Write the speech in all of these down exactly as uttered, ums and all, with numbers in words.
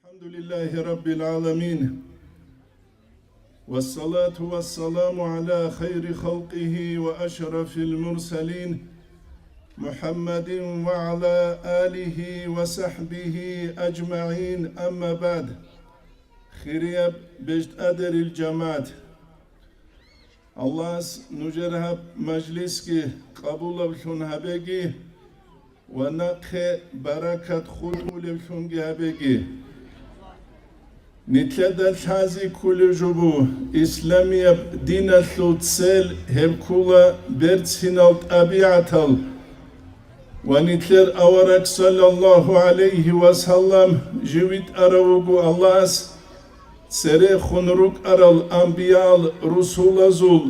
الحمد لله رب العالمين، والصلاة والسلام على خير خلقه وأشرف المرسلين، محمد وعلى آله وصحبه أجمعين، أما بعد. Хирияб бежтӀадерил жамагӀат! Аллагьас нужер гьаб мажлисги къабулаблъун гьабеги ва нахъе баракат хутӀулеблъунги гьабеги. Нилъеда лъази кколеб жо буго, исламияб диналъул цел гьеб ккола берцинал тӀабигӀатал ва нилъер авараг, саллаллагьу гӀалайгьи ва саллам, жив витӀарав вуго Аллагьас, церехун рукӀарал анбиял, русулазул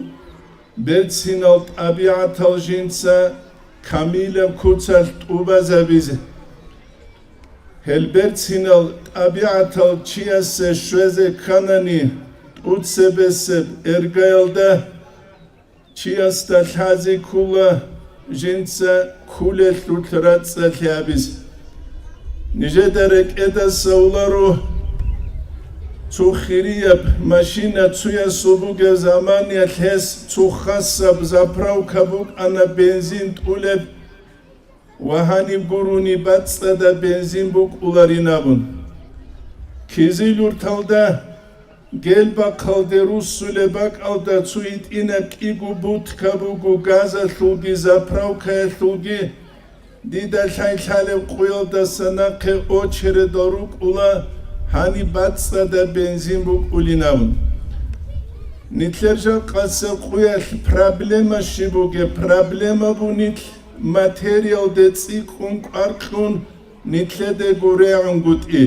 берцинал тӀабигӀатал жинца камилаб куцалъ тӀубазабизе. Гьел берцинал тӀабигӀатал чиясе щвезе кканани, тӀуцебесеб эргаялда чиясда лъази ккола жинца кколелъул рацӀцӀалъи гьабизе. Нижеда рекӀедаса уларо цо хирияб машина цуясул бугеб заманиялъ гьес цо хасаб заправка букӀана бензин тӀулеб ва гьаниб гурони бацӀцӀадаб бензин букӀуларин абун. Кизилюрталда Гелбахъалде руссулеб бакӀалда цо гьитӀинаб кӀиго будка буго газалъулги заправкаялъулги. Дида лъай лъалеб къуялдаса нахъе очередал рукӀула, гьаниб бацӀцӀадаб бензин букӀулин абун. Нилъер жакъасеб къуялъ проблема щиб бугеб? Проблема бу нилъ материалде цӀикӀкӀун кӀвар кьун, нилъеде гурегӀунгутӀи.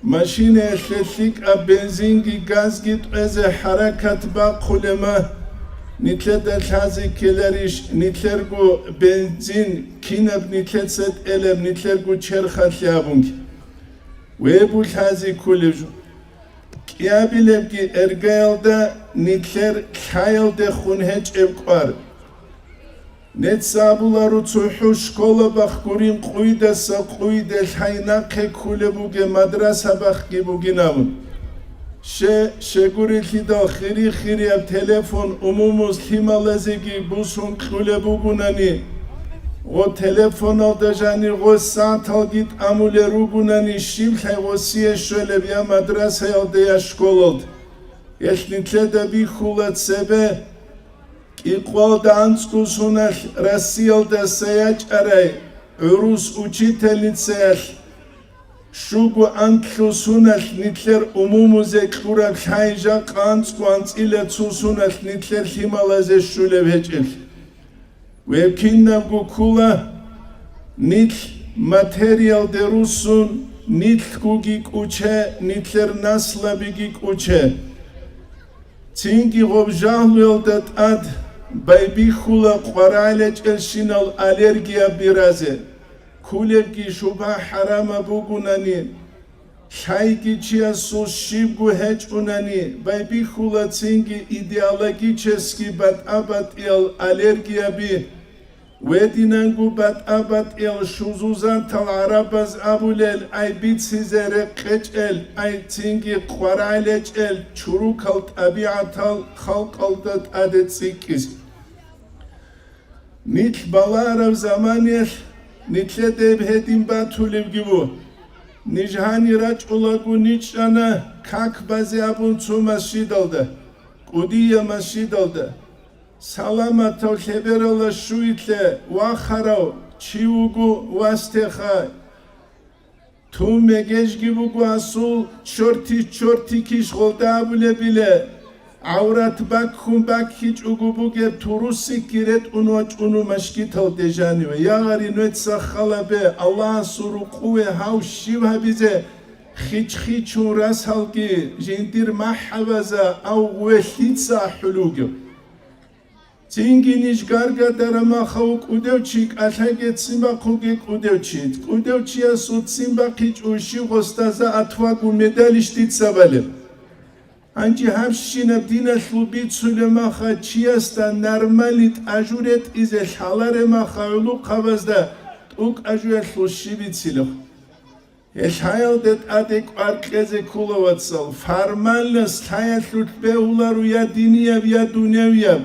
Машинаялъе лъикӀаб бензинги газги тӀезе хӀаракат бахъулема, нилъеда лъази ккеларищ, нилъерго бензин кинаб нилъеца тӀелеб, нилъерго черхалъе абунги? Вебу лъази кколеб жо. КӀиабилебги эргаялда нилъер лъаялдехун гьечӀеб кӀвар. Нецц абуларо цохӀо школа бахъ гурин къуйдаса къуйде лъай нахъе кколеб бугеб мадраса бахъги бугин абун. Ще, щегурелъидал хири-хирияб телефон умумуз лъималазеги бусун кьулеб бугунани, гъо телефоналда жанир гъо сагӀаталги тӀамулел ругунани, щиб лъай гъосие щвелеб я мадрасаялда, я школалда? Гьелъ нилъеда бихьула цебе. КӀикъвалда анцӀго соналъ Россиялдаса ячӀарай гӀурус учительницаялъ, щуго анлъго соналъ нилъер умумузе кьураб лъай, жакъа анцӀго анцӀила цо соналъ нилъер лъималазе щулеб гьечӀелъ. Гьеб кинабго ккола, нилъ материалде руссун, нилъгоги кӀуче, нилъер наслабиги кӀуче. Цинги гъоб жагьлуялда тӀад байбихьула къварагӀлечӀелщинал аллергия биразе, кколебги шубгьа-хӀарамаб бугунани, лъайги чиясул щибго гьечӀунани, байбихьула цинги идеологически батӀа-батӀиял аллергияби. Гьединанго батӀа-батӀиял шузузатал гӀарабаз абулел, ай бицизе рекъечӀел, ай цинги къварагӀлечӀел чурукал тӀабигӀатал халкъалда тӀаде цӀикӀкӀизе. Нилъ балараб заманиялъ нилъеда гьеб гьедин батулебги бу. Ниж гьанир рачӀулаго ничӀана как базе абун цо масжидалда, кӀудияб масжидалда. Саламатав лъеберала щуйлъе вахарав чи вуго вастеха. Тун мегежги буго асул, чорти-чорти киш гъолда абулебиле, гӀаврат баккун баккичӀого бугеб турусикки ретӀун вачӀуну машгиталде жаниве. Ягъари нуеца халабе, Аллагьасул рукъуве гьав щив гьабизе, хич-хичун расалги, жиндир махӀабаза ав гъве лъица ахӀулугев. Цинги ниж гаргадара махав кӀудев чи кӀалъаге ццин бахъуге кӀудев чи. КӀудев чиясул ццин бахъичӀо щив гъостаза отвагу медалищ дица балеб? Гьанже гьабщинаб диналъул бицулеб маха чиясда нормальный тӀажу ретӀизе лъалареб маха гӀулухъабазда тӀукӀажуялъул щиб бицилев? Гьел лъаялда тӀаде кӀвар кьезе ккола, вацал, формальность лъаялъулъ бегьуларо я динияб, я дунявияб.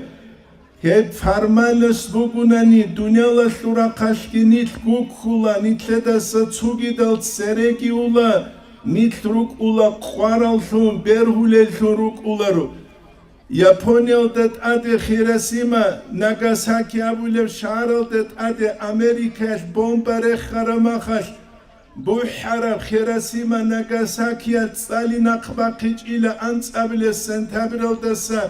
Гьеб формальность бугунани, дуниялалъул рахъалъги нилъ гуккула, нилъедаса цугидал цереги ула, нилъ рукӀула къвараллъун, бергьулеллъун рукӀуларо. Япониялда тӀаде Хиросима, Нагасаки абулеб шагьаралда тӀаде Америкаялъ бомба рехараб махалъ, бухӀараб Хиросима, Нагасакиялъ цӀали нахъ бахъичӀила анцӀабилеб сентябралдаса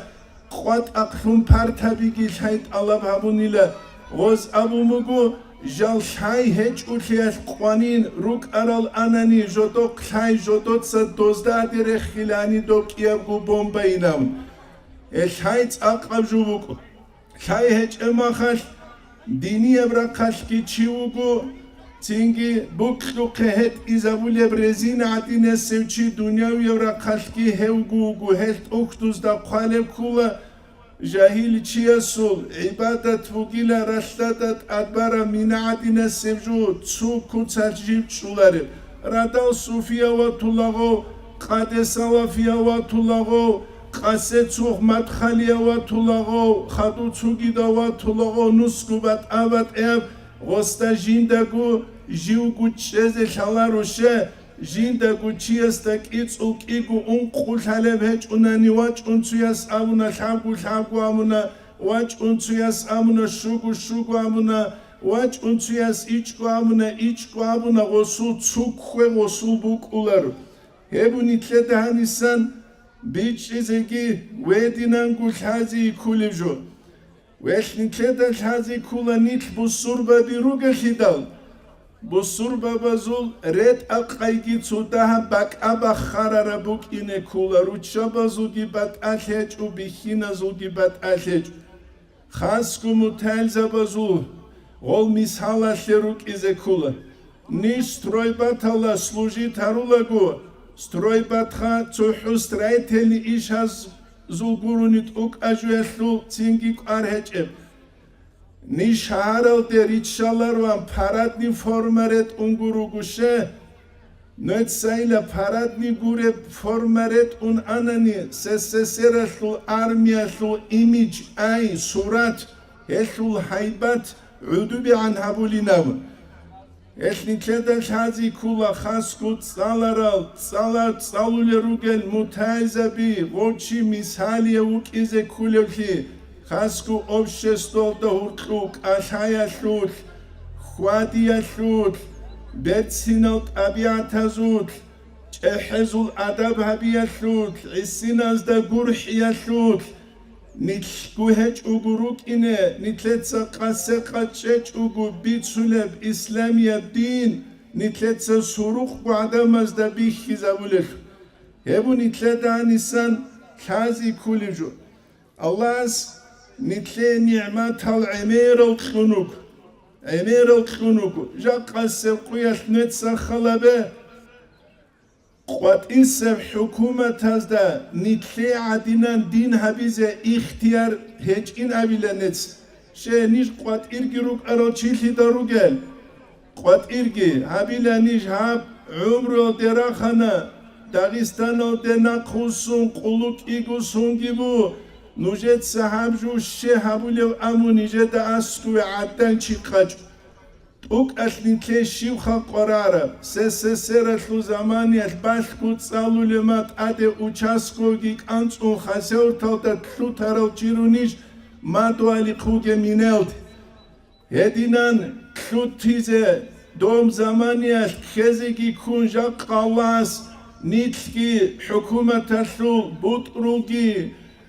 къватӀахълъун партабиги лъай тӀалаб гьабунила. Гъоз абун буго, жал лъай гьечӀолъиялъ къванин, рукӀарал анани, жодохъ лъай, жодоца дозда аде рехилани доб кӀиябго бомбайин абун. Гьел лъай цӀакъаб жо букӀун. Лъай гьечӀеб махалъ, динияб рахъалъги чи вуго, цинги букьухъе гьетӀизабулеб резина гӀадинасев чи, дуниявияб рахъалъги гьевго вуго, гьел тӀухьдузда хъвалеб ккула, жагьил чиясул гӀибадат бугила ралъдада тӀадбараб мина гӀадинасеб жо, цо куцалъ жив чӀолареб. Радал суфияв ватулагъов, къаде салафияв ватулагъов, къасе цух мадхалияв ватулагъов, хадув цугидав ватулагъов, нусго батӀа-батӀияб гъосда жиндаго живго чӀезе лъаларо ще, жиндаго чиясда кӀицӀул кӀиго ункъо лъалеб гьечӀунани, вачӀун цуяс абуна, лъабго-лъабго абуна, вачӀун цуяс абуна, щуго-щуго абуна, вачӀун цуяс ичӀго абуна, ичӀго абуна, гъосул цуккве гъосул букӀулар. Гьеб нилъеда гьанисан бичӀчӀизеги гьединанго лъази кколеб жо. Гьел нилъеда лъази ккула нилъ бусурбаби ругелъидал, бусурбабазул ретӀа-къайги цо дагьаб бакӀа бахарараб букӀине ккула, руччабазулги батӀалъ гьечӀо, бихьиназулги батӀалъ гьечӀо. Хасго мутагӀилзабазул гъол мисалалъе рукӀизе ккула. Ниж стройбатала служить гьарулаго, стройбатха цохӀо строительный ишазул гурони тӀокӀаб жоялъул цинги кӀвар гьечӀеб. Ниж шагьаралде риччалароан парадный форма ретӀунго руго ще. Нецайила парадный гуреб форма ретӀун анани, СССР-алъул армиялъул имидж, ай, сурат, гьелъул гьайбат гӀудубигӀан гьабулинав. Гьел нилъеда лъази ккула хасго цӀаларал, цӀалар цӀалулел ругел мутагӀилзаби, гъочи мисалияв вукӀизе кколевлъи, хасго обществалда гьуркьу кӀалъаялъулъ, хьвадиялъулъ, берцинал тӀабигӀатазулъ, чӀехӀезул адаб гьабиялъулъ, гӀисиназда гурхӀиялъулъ, нилъго гьечӀого рукӀине, нилъеца къасе-къачӀ чӀечӀого бицунеб исламияб дин, нилъеца сурукъго гӀадамазда бихьизабулелъул. Гьеб нилъеда гьанисан лъази кколеб жо. Аллагьас нилъее нигӀматал гӀемерал кьун вуго, гӀемерал кьун вуго. Жакъасеб къуялъ нецаха лабе. КъватӀисеб хӀукуматазда нилъее гӀадинан дин гьабизе ихтияр гьечӀин абила нецин. Ще, ниж къватӀирги рукӀарал чилъидал ругел? КъватӀирги гьабила ниж гьаб гӀумруялде рахана, Дагъистаналде нахъвуссун, къулукъиго сунги бу, нужеца гьаб жо ще гьабулев аму нижеда аскӀове гӀадан чи къачӀ. ТӀукӀалъ нилъее щиб халкъ къварараб, СССР-алъул заманиялъ балъго цӀалулема тӀаде участкоги кӀанцӀун хасавурталда лъутарал чирунищ мадугьалихъ вугеб минелде. Гьединан лъутизе дом заманиялъ ккезеги ккун жакъа Аллагьас нилъги хӀукуматалъул бутӀрулги,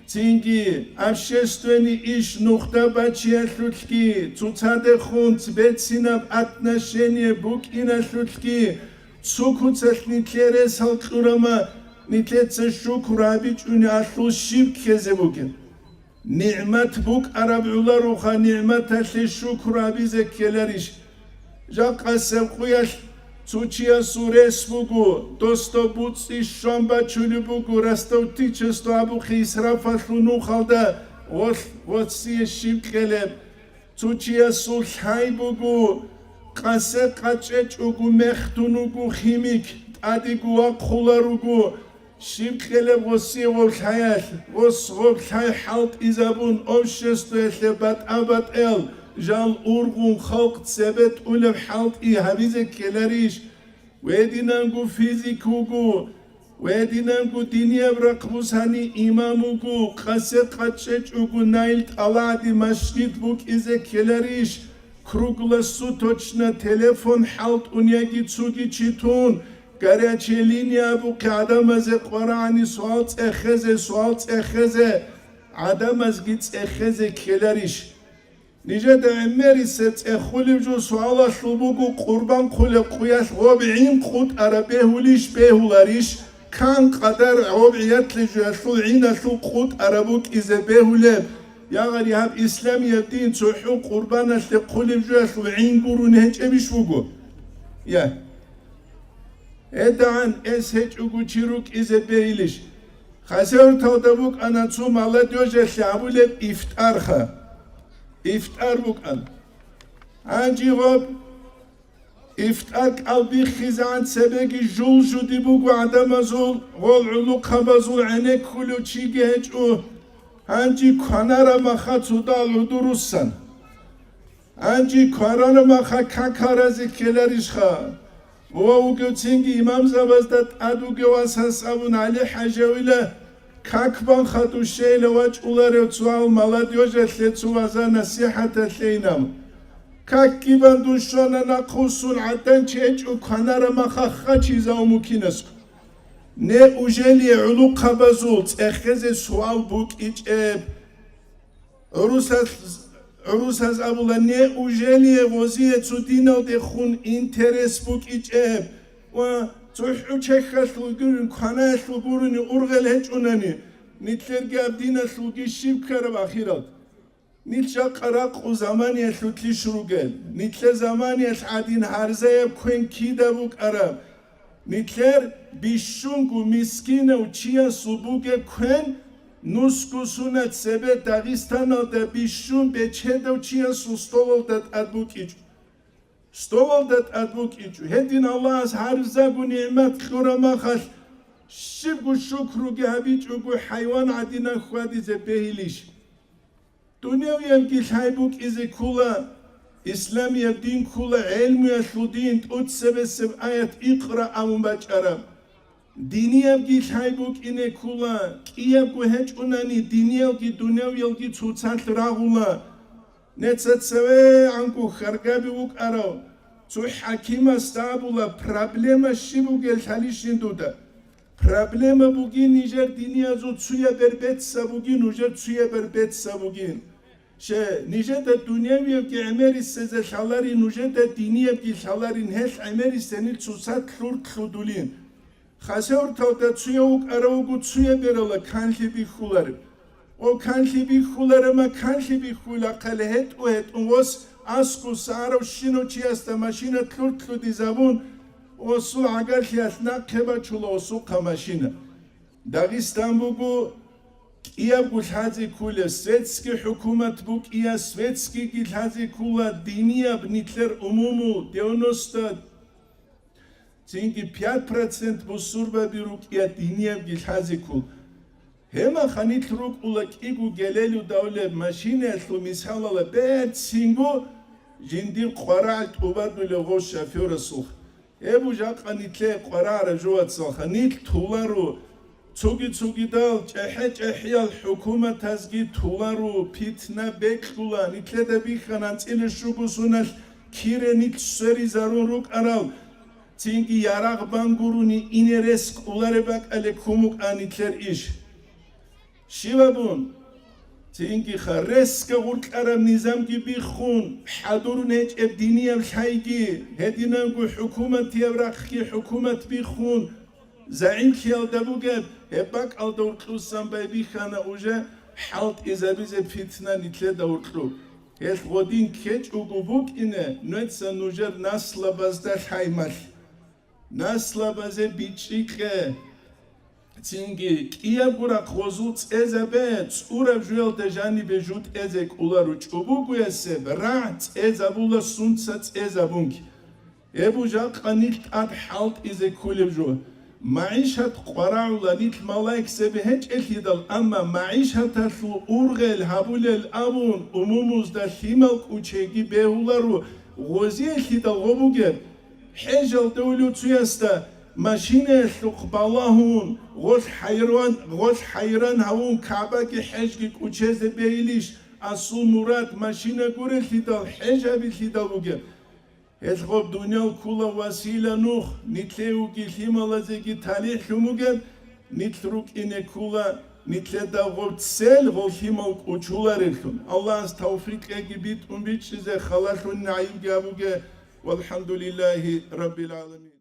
цинги общественный иш нухда бачиялъулъги, цоцадехун цбецинаб отношение букӀиналъулъги, цо куцалъ нилъее ресал кьурама, нилъеца шукру гьабичӀунеалъул щиб ккезе бугеб? НигӀмат букӀараб гӀолароха нигӀматалъе шукру гьабизе ккеларищ? Жакъасеб къуялъ цо чиясул рес буго, досда буцӀи щван бачулеб буго, ростовщичество абухъе исрафалъул нухалда гъолъ гъоцие щиб кьелеб. Цо чиясул лъай буго, Къасе къачӀечӀого мехтун вуго химик, тӀадего вахъула руго. Щиб кьелеб гъосие гъоб лъаялъ, гъос гъоб лъай хӀалтӀизабун, обществоялъе батӀа-батӀел жал ургъун, халкъ цебетӀулеб хӀалтӀи гьабизе ккеларищ? Гьединанго физик вуго, гьединанго динияб рахъ бусани имам вуго, къасе къачӀечӀого наил тӀалагӀаде масжид букӀизе ккеларищ? Круглосуточно телефон хӀалтӀун яги цоги чи тун, горячая линия абухъе гӀадамазе къварагӀани суал цӀехезе, суал цӀехезе, гӀадамазги цӀехезе ккеларищ? Нижеда гӀемерисеб цӀехулеб жо суалалъул буго, къурбан хъулеб къуялъ гъоб гӀин къутӀараб бегьулищ, бегьуларищ? Кан къадар гъоб гӀиятлъе жоялъул гӀиналъул къутӀараб букӀизе бегьулеб? Ягъари гьаб исламияб дин цохӀо къурбаналъе хъулеб жоялъул гӀин гурони гьечӀебищ буго? Я. ГьедагӀан эс гьечӀого чи рукӀизе бегьилищ? Хасавюрталда букӀана цо молодёжалъе гьабулеб ифтарха. Ифтар букӀана. Гьанже гъоб ифтар кӀал биххизегӀан цебеги жул-жуди буго гӀадамазул, гъол гӀулухъабазул гӀенеккулев чиги гьечӀо. Гьанже кванараб маха цодал гӀодор руссан. Гьанже кваранаб маха как гьаразе ккеларищха? Ва вугевцинги имамзабазда тӀад вугев васас абун ГӀали-хӀажавила как бан хадув щейила вачӀуларев цоал молодёжалъе цо ваза-насихӀаталъейин абун. Какги бан дун щвана нахъвуссун гӀадан чи гьечӀо кванараб маха хачи заумукинасго. Неужели гӀулухъабазул цӀехезе суал букӀичӀеб? ГӀурусаз, гӀурусаз абула: «Неужели гъозие цо диналдехун интерес букӀичӀеб ва цохӀо чехьалъул гурони, кванаялъул гурони ургъел гьечӀунани, нилъерги гьаб диналъулги щиб ккараб ахиралда? Нилъ жакъа ракъу заманиялъулъищ ругел, нилъер заманиялъ гӀадин гьарзаяб квен кида букӀараб?» Нилъер бищунго мискинав чиясул бугеб квен нусго сунат цебе Дагъистаналда бищун бечедав чиясул столалда тӀад букӀичӀо. Столалда тӀад букӀичӀо. Гьедин Аллагьас гьарзаго нигӀмат кьураб махалъ, щибго шукруги гьабичӀого, хӀайван гӀадинан хьвадизе бегьилищ? Дунявиябги лъай букӀизе ккола, исламияб дин ккола, гӀелмуялъул дин, тӀоцебесеб аят икъра абун бачӀараб. Диниябги лъай букӀине ккола, кӀиябго гьечӀунани, диниялги дунявиялги цоцалъ рагъула. Неца цевегӀанго хьаргаби вукӀарав цо хӀакимасда абула: «Проблема щиб бугел лъалищин дуда? Проблема бугин нижер диниязул цуябер бецӀ бугин, нужер цуябер бецӀ бугин. Че, нижеда дунявиябги гӀемерисезе лъаларин, нужеда диниябги лъаларин, гьелъ гӀемерисенил цоцалъ лъур лъудулин». Хасавюрталда цуяв вукӀарав вуго цуяберала канлъи бихьуларев. О, канлъи бихьуларема, канлъи бихьула хъале гьетӀу-гьетӀун вос аскӀуса аравщинав чиясда машина лъур-лъудизабун, осул гӀагарлъиялъ нахъе бачула осухъа машина. Дагъистан буго кӀиябго лъазе ккулеб, светский хӀукумат букӀия, светскийги лъазе ккула, динияб нилъер умумул девяносто Цинги пять процент бусурбаби рукӀият диниябги лъазе ккол. Гьемаха нилъ рукӀула кӀиго гелелу давлеб машинаялъул мисалала берцинго жиндир къварагӀ тӀубадулев гъов шофёрасулха. Гьеб жакъа нилъее къварагӀ ражувацалха, нилъ туларо. Цоги-цогидал чӀехӀе-чӀехӀиял хӀукуматазги туларо, питна бекьула, нилъеда бихьана анцӀила щуго суналъ кире нилъ сверизарун рукӀарал, цинги ярагъ бан гурони ине рес кӀолареб бакӀалде ккун букӀа нилъер иш. Щивабун? Цинги ха ресго гъуркьараб низамги биххун, хӀадурун гьечӀеб динияб лъайги, гьединанго хӀукуматияб рахъги хӀукумат биххун, загӀиплъиялда бугеб, гьеб бакӀалда уркьусан байбихьана уже хӀалтӀизабизе питна нилъеда уркьуб. Гьелъ гъодин ккечӀого букӀине нуеца нужер наслабазда лъаймалъ. Наслабазе бичӀчӀи кье. Цинги кӀиябго рахъ гъозул цӀезабе, цӀураб жуялда жанибе жу тӀезе кӀоларо, чӀобогоясеб рагӀ цӀезабула сунца цӀезабунги. Гьеб жакъа нилъ тӀад хӀалтӀизе кколеб жо. МагӀишат къварагӀула нилъ малаикзаби гьечӀелъидал, амма магӀишаталъул ургъел гьабулел абун, умумузда лъимал кӀучеги бегьуларо, гъозиялъидал гъо бугеб. ХӀежалде улев цуясда машинаялъухъ балагьун, гъолъ хӀайран, гъолъ хӀайран гьавун, КагӀбаги хӀежги кӀучезе бегьилищ, асул мурад машина гурелъидал, хӀеж гьабилъидал бугеб. Гьелъ гъоб дуниял ккула васила нух, нилъее вуги лъималазеги талихӀ лъун бугеб, нилъ рукӀине ккула, нилъеда гъоб цел гъол лъимал кӀучулареблъун. Аллагьас тавфикъ кьеги битӀун бичӀчӀизе, халалъун нагӀимги гьабуге. ВалхӀамдулиллагьи раббил гӀаламин.